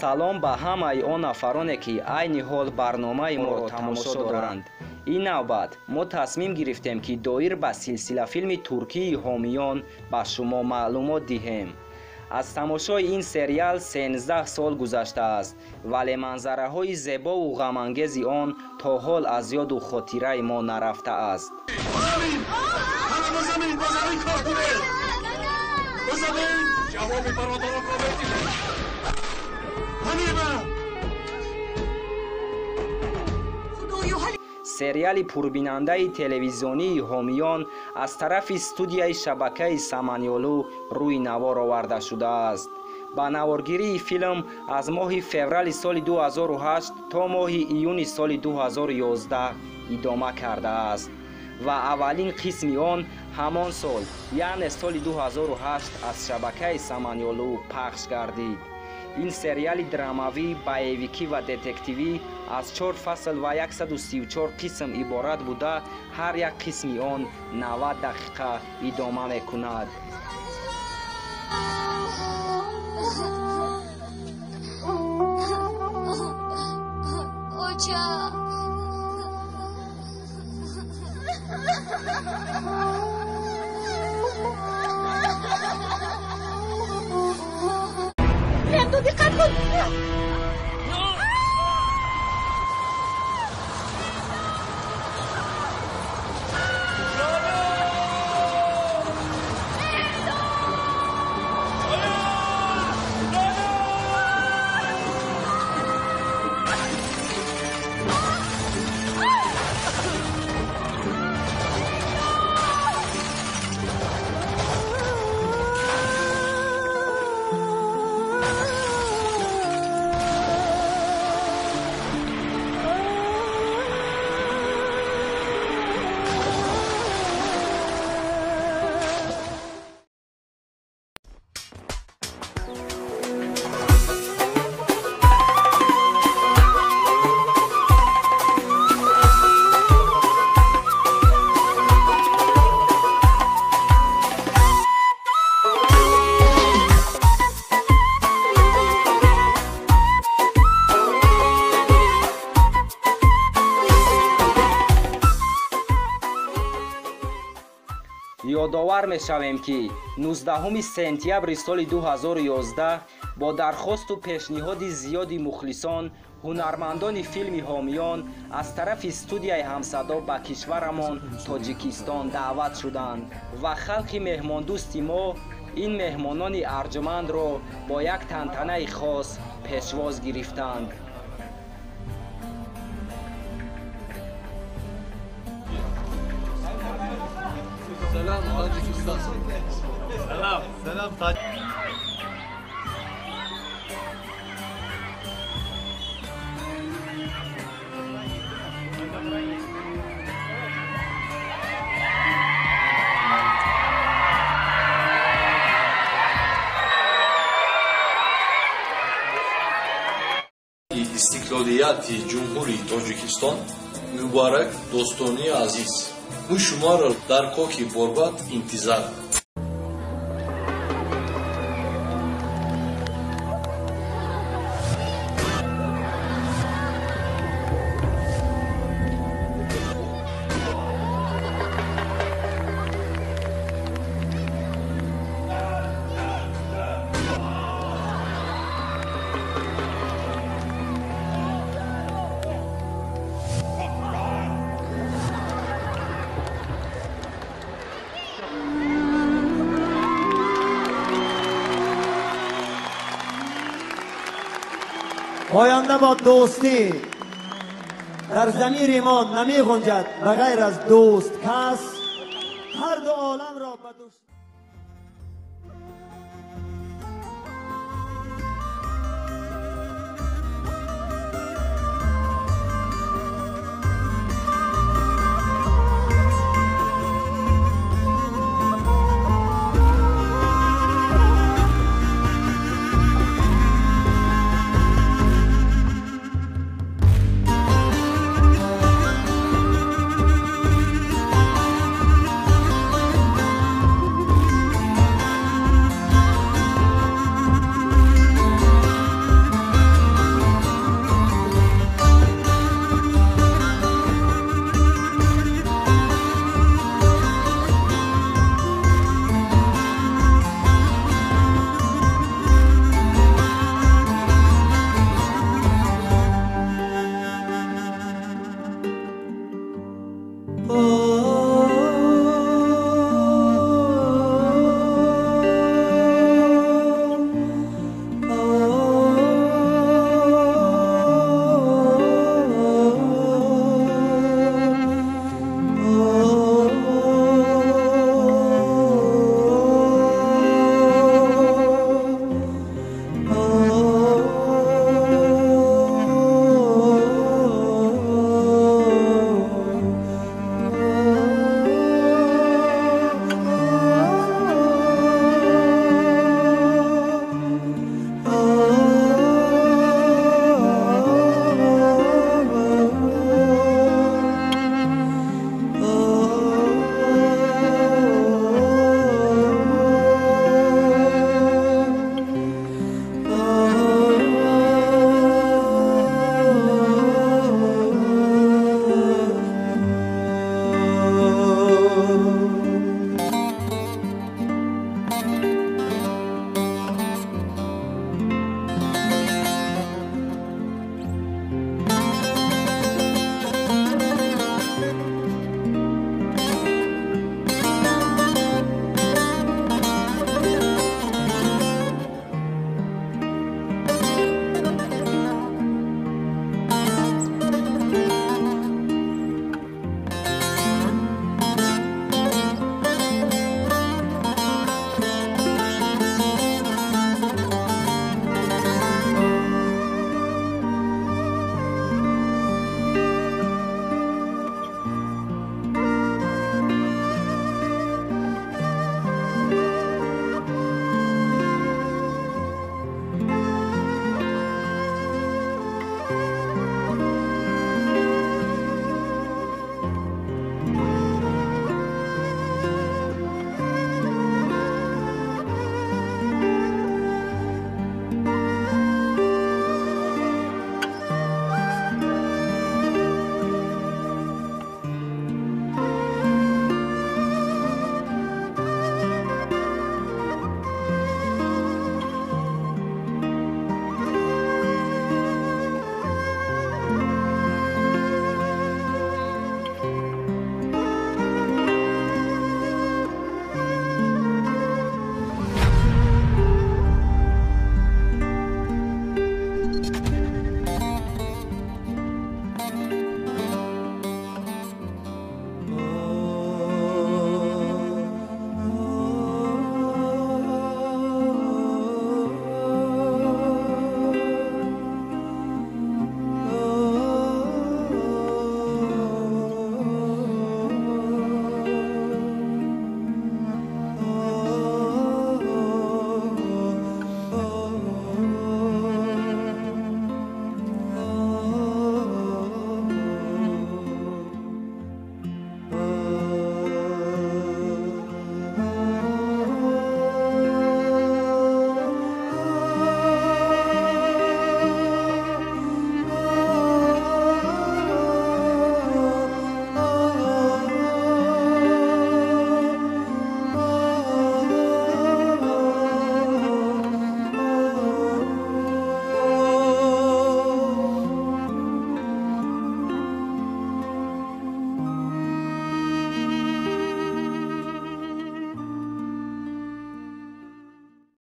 Салом ба ҳамаи он нафароне, ки айни ҳол барномаи моро тамошо доранд. Ин навбат мо тасмим гирифтем, ки доир ба силсилафилми туркии «Ҳомиён» ба шумо маълумот диҳем. Аз тамошои ин сериал 13 сол гузаштааст, вале манзараҳои зебову ғамангези он то ҳол аз ёду хотираи мо нарафтааст. Сериали пурбинандаи телевизионии «Ҳомиён» аз тарафи студияи шабакаи Саманёлу рӯи навор оварда шудааст. Ба наворгирии филм аз моҳи феврали соли 2008 то моҳи июни соли 2011 идома кардааст ва аввалин қисми он ҳамон сол, яъне соли 2008, аз шабакаи Саманёлу пахш гардид. Ин сериали драмавӣ, боевикӣ ва детективӣ аз 4 фасл ва 134 қисм иборат буда, ҳар як қисми он 90 дақиқа идома мекунад. Dikkat kun! Ёдовар мешавем, ки 19 сентябри соли 2011 бо дархосту пешниҳоди зиёди мухлисон, ҳунармандони филми «Ҳомиён» аз тарафи студияи «Ҳамсадо» ба кишварамон Тоҷикистон даъват шуданд ва халқи меҳмондӯсти мо ин меҳмонони арҷумандро бо як тантанаи хос пешвоз гирифтанд. Selam Tacikistan. Selam. Selam Tac. Istikloliyati Cumhuri Tacikistan mübarek dostoni aziz. Мо шуморо дар Коки Борбад интизор. پاینده با دوستی در ضمیر ما نمی گنجد و غیر از دوست کس، هر دو عالم را به دوست.